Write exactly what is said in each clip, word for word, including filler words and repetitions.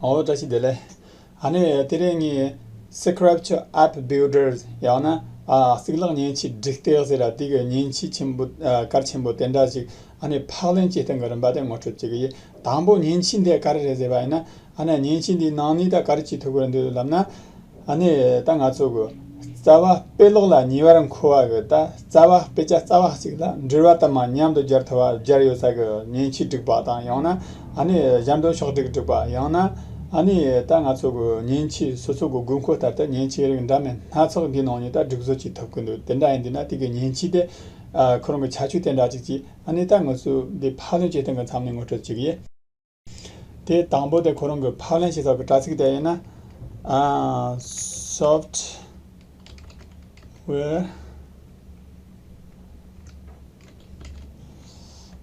ཨོ་བཀྲ་ཤིས་བདེ་ལེགས། ཨ་ནི་དེ་རིང་ངས་Script App Builder ཡང་ན་ཨ་གཙུག་ལག་མཉེན་ཆས་སྒྲིག་སྟེགས་ཟེར་ར་དེ་གི་མཉེན་ཆས་ཆེན་པོ་ཨ་གལ་ཆེན་པོ་དེ་འདྲ་ཞིག་ཨ་ནི་ཕབ་ལེན་བྱེད་སྟངས་ཀྱི་རིམ་པ་དེ་ངོ་སྤྲོད་བྱེད་ཀྱི་ཡིན། དང་པོ་མཉེན་ཆས་འདི་ག་རེ་རེད་ཟེར་བ་ཡིན་ན། ཨ་ནི་མཉེན་ཆས་འདིའི་ནང་ནས་ད་ག་རེ་བྱེད་ཐུབ་ཀྱི་རེད་འདུག་ལབ་ན། ཨ་ནི་ད་ང་ཚོ་གི་རྩ་བ་དཔེ་ཀློག་ལ་ཉེ་བར་མཁོ་བ་གི་ད་རྩ་བ་དཔེ་ཆ་རྩ་བ་གཅིག་ལ་འགྲེལ་བ་དུ་མ་མཉམ་དུ་སྦྱར་ཐུབ་པ་སྦྱར་ཡོད་ས་གི་མཉེན་ཆས་སྒྲིག་པ་དང་། ཡང་ན་ཨ་ནི་ཞལ་འདོན་ཕྱོགས་སྒྲིག་སྒྲིག་པ། ཡང་ན་ཨ་ནི་ད་ང་ཚོ་གི་མཉེན་ཆས་སོ་སོ་གི་དགོས་མཁོ་ལྟར་དུ་མཉེན་ཆས་རིགས་འདྲ་མིན་སྣ་ཚོགས་འདིའི་ནང་ནས་ད་སྒྲིག་བཟོ་བྱེད་ཐུབ་ཀྱི་འདུག་དེ་འདྲ་ཡིན་དུས་ན་དེ་གི་མཉེན་ཆས་དེ་ཨ་ཁོ་རང་གི་ཁྱད་ཆོས་དེ་འདྲ་ཅིག་ཅིག་ཨ་ནི་ད་ང་ཚོ་འདི་ཕབ་ལེན་བྱེད་སྟངས་ཀྱི་མཚམས་ནས་ངོ་སྤྲོད་བྱེད་ཀྱི་ཡིན། དེ་དང་པོ་དེ་ཁོ་རང་གི་ཕབ་ལེན་བྱེད་ས་གི་དྲ་ཚིགས་དེ་ཡིན་ན། ཨ། Software།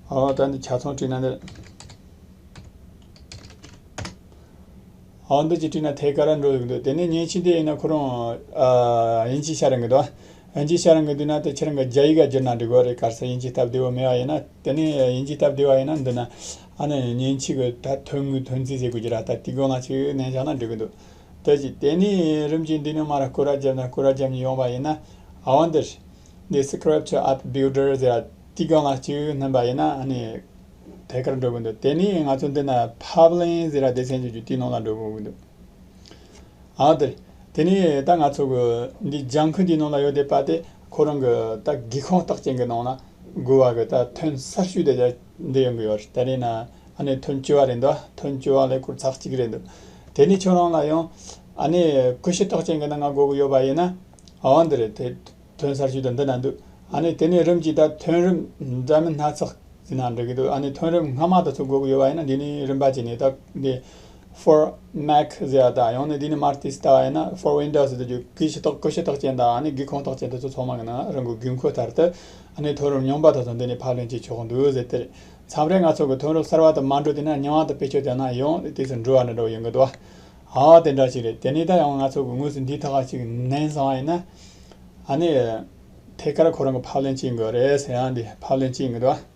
ཨོ་ད་འདི་ཆ་ཚང་བྲིས་ན་འདི། ཨོ་འདི་ཅི་བྲིས་ན་ཐད་ཀར་འགྲོ་ཡོང་འདུག་དེ་ནས་མཉེན་ཆས་དེ་ཡིན་ན་ཁོ་རང་ཨ་དབྱིན་ཇི་ཤ་རང་གི་འདུག་དབྱིན་ཇི་ཤ་རང་གི་འདུག་ན་དེ་ཁྱེད་རང་གི་རྒྱ་ཡིག་ག་བསྒྱུར་ན་འགྲིག་གོ་རེད། གལ་སྲིད་དབྱིན་ཇི་སྟབས་བདེ་བོ་མེད་པ་ཡིན་ན། དེ་ནས་དབྱིན་ཇི་སྟབས་བདེ་བ་ཡིན་ན་འདི་ན་ཨ་ནི་མཉེན་ཆས་གི་ད་ཐོན་དངོས་ཐོན་རྫས་ཟེར་དགོས་ཀྱི་ར། ད་དེ་སྒང་ལ་ཅིག་ནན་བཞག་ན་འགྲིག་གི་འདུག་དེ་ཅི་དེ་ནས་རིམ་གྱིས་འདི་ནས་མར་སྐོར་ར་བརྒྱབ་ན་སྐོར་ར་བརྒྱབ་ནས་ཡོང་བ་ཡིན་ན། ཨ་འོ་འདིར་འདི་Script App Builder ཟེར་ར་དེ་སྒང་ལ་ཅིག་མནན་པ་ཡིན་ན་ཨ་ནི་ཐད་ཀར་འགྲོ་གི་འདུག་དེ་ནས་ང་ཚོ་འདི་ན་ཕབ་ལེན་ཟེར་ར་སྡེ་ཚན་གཅིག་གི་དེའི་ནང་ལ་འགྲོ་དགོས་ཀྱི་འདུག་ཨ་དེ། དེ་ནས་ད་ང་ཚོ་གི་འདི་ལྗང་ཁུ་འདིའི་ནང་ལ་ཡོད་བསྡད་པ་དེ་ཁོ་རང་གི་ད་སྒེའུ་ཁུང་རྟགས་ཅན་གྱི་ནང་ལ་དགོས་པ་གི་ད་ཐོན་གསར་ཤོས་དེ་འདི་ཡོང་གི་ཡོད་རེད། དེ་རེད་ན་ཨ་ནི་ཐོན་བཅུ་བ་རེད་འདུག་ཐོན་བཅུ་བ་ལས་སྐོར་ཚེག་གཅིག་རེད་འདུག་དེ་ནས་ཁྱོད་རང་ལ་ཡང་ཨ་ནི་ཀུ་ཤུ་རྟགས་ཅན་གྱི་ནང་ང་དགོས་ཀྱི་ཡོད་པ་ཡིན་ན། ཨ་འདི་རེད། དེ་ཐོན་གསར་ཤོས་དེ་འདི་ན་འདུག་ཨ་ནི་དེ་ནས་རིམ་གྱིས་ད་ཐོན་རིམ་འདྲ་མིན་སྣ་ཚོགས་ཟེར་ན་འགྲིག་གི་འདུག་ཨ་ནི་ཐོན་རིམ་སྔ་མ་དེ་ཚོ་དགོས་ཀྱི་ཡོད་པ་ཡིན་ན་འདི་ནས་རིམ་པ་བྱས་ནས་ད་འདི་For Mac ཟེར་བ་དང་། ཡང་ན་འདི་ནས་མར་དེ་ལྟ་བ་ཡིན་ན་For Windows ཟེར་དུས་ཀྱི་ཀུ་ཤུ་རྟགས་ཀུ་ཤུ་རྟགས་ཅན་དང་ཨ་ནི་སྒེའུ་ཁུང་རྟགས་ཅན་དེ་ཚོ་ཚང་མ་གི་ནང་རང་གི་དགོས་མཁོ་ལྟར་དུ་ཨ་ནི་ཐོན་རིམ་རྙིང་པ་དེ་ཚོ་འདི་ནས་ཕབ་ལེན་བྱེད་ཆོག་གི་འདུག་ཟེར་དེ་རེད། མཚམས་རེ་ང་ཚོ་གི་ཐོན་རིམ་གསར་བ་དེ་མ་འགྲོ་དུས་ན་རྙིང་བ་དེ་བེད་སྤྱོད་བཏང་ན་ཡང་དེ་ཚོ་འགྲོ་བ་འདྲ་འདྲ་བོ་ཡོང་གི་འདུག་ཨ་དེ་འདྲ་ཞིག་རེད། དེ་ནས་ད་ཡང་ང་ཚོ་གི་དངོས་སུ་འདིའི་ཐོག་ཅིག་མནན་སོང་བ་ཡིན་ན། ཨ་ནི་ཐད་ཀར་ཁོ་རང་གི་ཕབ་ལེན་བྱེད་དགོས་རེད་ཟེར་ཡང་འདི་ཕབ་ལེན་བྱེད་དགོས་འདུག